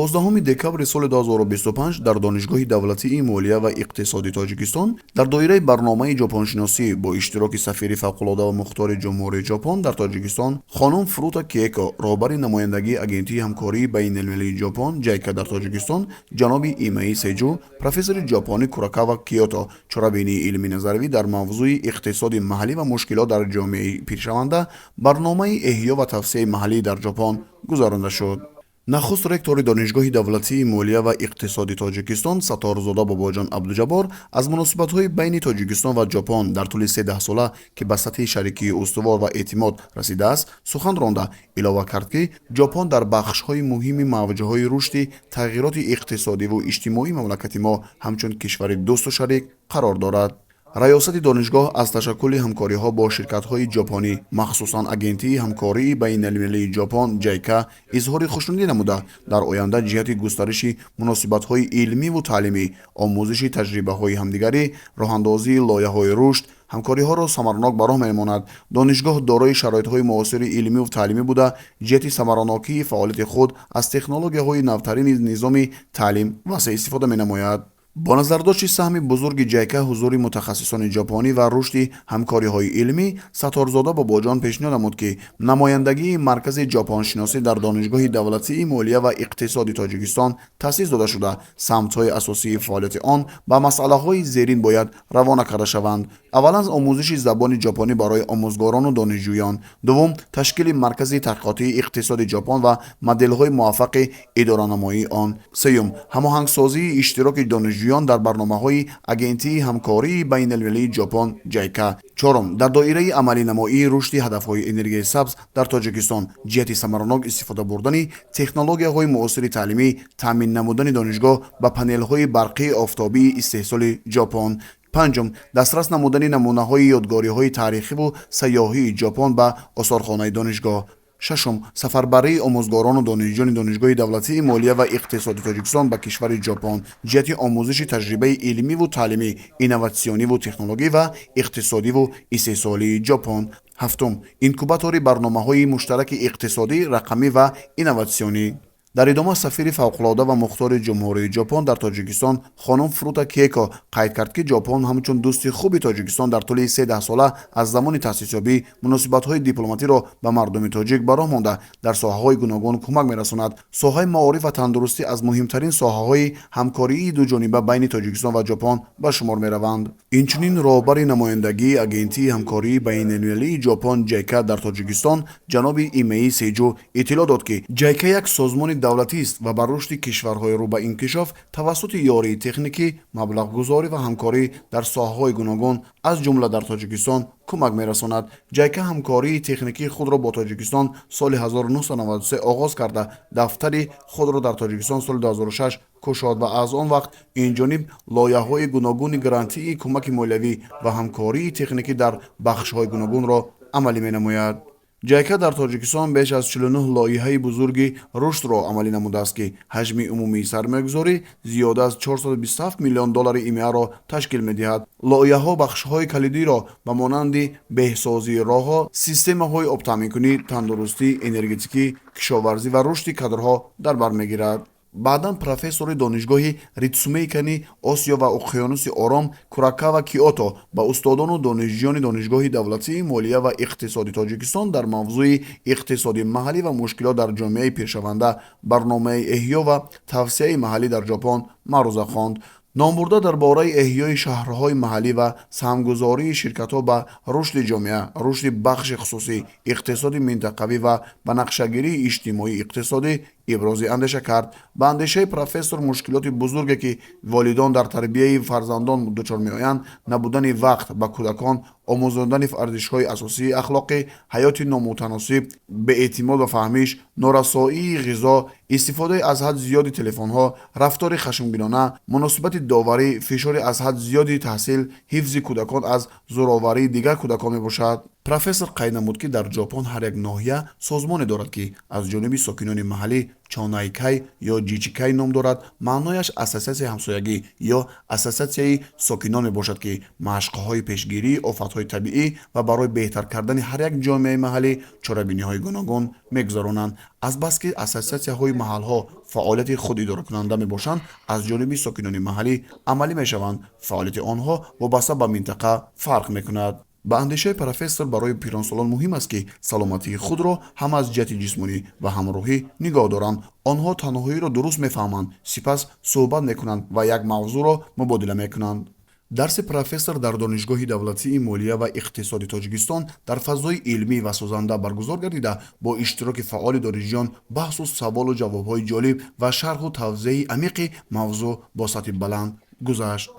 11 декабри соли 2025 дар Донишгоҳи давлатии молия ва иқтисоди Тоҷикистон дар доираи барномаи ҷопоншиносӣ бо иштироки сафири фавқулода ва мухтори Ҷумҳурии Ҷопон дар Тоҷикистон хонум Фурута Киеко, роҳбари намояндагии Агентии ҳамкории байналмилалии Ҷопон ЖАЙКА дар Тоҷикистон ҷаноби Имаи Сейҷу, профессори ҷопонӣ Куракава Киото чорабинии илмӣ назаривӣ дар мавзӯи иқтисоди маҳаллӣ ва мушкилот дар ҷомеаи пиршаванда, барномаи эҳё ва тавсеаи маҳаллӣ дар Ҷопон гузаронда шуд. Нахуст ректори Донишгоҳи давлатии молия ва иқтисоди Тоҷикистон Сатторзода Бобоҷон Абдуҷаббор аз муносибатҳои байни Тоҷикистон ва Ҷопон дар тӯли се даҳсола, ки ба сатҳи шарикии устувор ва эътимод расидааст, сухан ронда, илова кард, ки Ҷопон дар бахшҳои муҳими мавҷҳои рушди тағйироти иқтисодиву иҷтимоии мамлакати мо ҳамчун кишвари дӯсту шарик қарор дорад. Раёсати донишгоҳ аз ташаккули ҳамкориҳо бо ширкатҳои ҷопонӣ, махсусан Агентии ҳамкории байналмилалии Ҷопон ЖАЙКА изҳори хушнудӣ намуда, дар оянда ҷиҳати густариши муносибатҳои илмиву таълимӣ, омӯзиши таҷрибаҳои ҳамдигарӣ, роҳандозии лоиҳаҳои рушд ҳамкориҳоро самаранок ба роҳ мемонад. Донишгоҳ дорои шароитҳои муосири илмиву таълимӣ буда, ҷиҳати самаранокии фаъолияти худ аз технологияҳои навтарини низоми таълим васеъ истифода менамояд. Бо назардошти саҳми бузурги ЖАЙКА, ҳузури мутахассисони ҷопонӣ ва рушди ҳамкориҳои илмӣ, Сатторзода Бобоҷон пешниҳод намуд, ки намояндагии Маркази ҷопоншиносӣ дар Донишгоҳи давлатии молия ва иқтисоди Тоҷикистон таъсис дода шуда, самтҳои асосии фаъолияти он ба масъалаҳои зерин бояд равона карда шаванд: аввалан, омӯзиши забони ҷопонӣ барои омӯзгорону донишҷӯён; дуввум, ташкили маркази таҳқиқотии иқтисоди Ҷопон ва моделҳои муваффақи идоранамоии он; сеюм, ҳамоҳангсозии иштироки донишҷӯён дар барномаҳои Агентии ҳамкории байналмилалии Ҷопон ЖАЙКА; чорум, дар доираи амалинамоии рушди ҳадафҳои энергияи сабз дар Тоҷикистон ҷиҳати самаранок истифода бурдани технологияҳои муосири таълимӣ, таъмин намудани донишгоҳ ба панелҳои барқии офтобии истеҳсоли Ҷопон; панҷум, дастрас намудани намунаҳои ёдгориҳои таърихиву сайёҳии Ҷопон ба осорхонаи донишгоҳ; шашум, сафарбарии омӯзгорону донишҷӯёни Донишгоҳи давлатии молия ва иқтисоди Тоҷикистон ба кишвари Ҷопон ҷиҳати омӯзиши таҷрибаи илмиву таълимӣ, инноватсиониву технологӣ ва иқтисодиву истеҳсолии Ҷопон; ҳафтум, инкубатори барномаҳои муштараки иқтисодӣ, рақамӣ ва инноватсионӣ. Дар идома сафири фавқулода ва мухтори Ҷумҳурии Ҷопон дар Тоҷикистон хонум Фурута Киеко қайд кард, ки Ҷопон ҳамчун дӯсти хуби Тоҷикистон дар тӯли се даҳсола аз замони таъсисёбӣ муносибатҳои дипломатиро ба мардуми тоҷик ба роҳ монда, дар соҳаҳои гуногун кӯмак мерасонад. Соҳаи маориф ва тандурустӣ аз муҳимтарин соҳаҳои ҳамкории дуҷониба байни Тоҷикистон ва Ҷопон ба шумор мераванд. Инчунин роҳбари намояндагии Агентии ҳамкории байналмилалии Ҷопон ЖАЙКА дар Тоҷикистон ҷаноби Имеи Сейҷу иттилоъ дод, ки ЖАЙКА як созмони давлатист ва ба рушди кишварҳои рӯ ба инкишоф тавассути ёрии техникӣ, маблағгузорӣ ва ҳамкорӣ дар соҳаҳои гуногун, аз ҷумла дар Тоҷикистон, кӯмак мерасонад. ЖАЙКА ҳамкории техникии худро бо Тоҷикистон соли 1993 оғоз карда, дафтари худро дар Тоҷикистон соли 2006 кушод ва аз он вақт инҷониб лоиҳаҳои гуногуни грантии кӯмаки молиявӣ ва ҳамкории техникӣ дар бахшҳои гуногунро амалӣ менамояд. ЖАЙКА дар Тоҷикистон беш аз 49 лоиҳаи бузурги рушдро амалӣ намудааст, ки ҳаҷми умумии сармоягузорӣ зиёда аз 427 миллион доллари ИМА-ро ташкил медиҳад. Лоиҳаҳо бахшҳои калидиро ба монанди беҳсозии роҳҳо, системаҳои обтаъминкунӣ, тандурустӣ, энергетикӣ, кишоварзӣ ва рушди кадрҳо дар бар мегирад. Баъдан профессори Донишгоҳи Ритсумейкани Осиё ва Уқёнуси Ором Куракава Киото ба устодону донишҷӯёни Донишгоҳи давлатии молия ва иқтисоди Тоҷикистон дар мавзӯи иқтисоди маҳаллӣ ва мушкилот дар ҷомеаи пиршаванда, барномаи эҳё ва тавсеаи маҳаллӣ дар Ҷопон маъруза хонд. Номбурда дар бораи эҳёи шаҳрҳои маҳаллӣ ва саҳмгузории ширкатҳо ба рушди ҷомеа, рушди бахши хусусӣ, иқтисоди минтақавӣ ва ба нақшагирии иҷтимоӣ иқтисодӣ ибрози андеша кард. Ба андешаи профессор, мушкилоти бузурге, ки волидон дар тарбияи фарзандон дучор меоянд, набудани вақт ба кӯдакон омӯзондани арзишҳои асосии ахлоқӣ, ҳаёти номутаносиб, беэътимод ва фаҳмиш, норасоии ғизо, истифодаи аз ҳад зиёди телефонҳо, рафтори хашмгинона, муносибати доварӣ, фишори аз ҳад зиёди таҳсил, ҳифзи кӯдакон аз зӯроварии дигар кӯдакон мебошад. Профессор қайд намуд, ки дар Ҷопон ҳар як ноҳия созмоне дорад, ки аз ҷониби сокинони маҳаллӣ Чонайкай ё Ҷичикай ном дорад. Маънояш ассотсиатсияи ҳамсоягӣ ё ассотсиатсияи сокинон мебошад, ки машқҳои пешгирии офатҳои табиӣ ва барои беҳтар кардани ҳар як ҷомеаи маҳаллӣ чорабиниҳои гуногун мегузаронанд. Азбаски ассотсиатсияҳои маҳалҳо фаъолияти худидоракунанда мебошанд, аз ҷониби сокинони маҳаллӣ амалӣ мешаванд, фаъолияти онҳо вобаста ба минтақа фарқ мекунад. Ба андешаи профессор, барои пиронсолон муҳим аст, ки саломатии худро ҳам аз ҷиҳати ҷисмонӣ ва ҳам рӯҳӣ нигоҳ доранд. Онҳо танҳоиро дуруст мефаҳманд, сипас суҳбат мекунанд ва як мавзӯъро мубодила мекунанд. Дарси профессор дар Донишгоҳи давлатии молия ва иқтисоди Тоҷикистон дар фазои илмӣ ва созанда баргузор гардида, бо иштироки фаъоли донишҷӯён, баҳсу саволу ҷавобҳои ҷолиб ва шарҳу тавзеҳи амиқи мавзӯъ бо сатҳи баланд гузашт.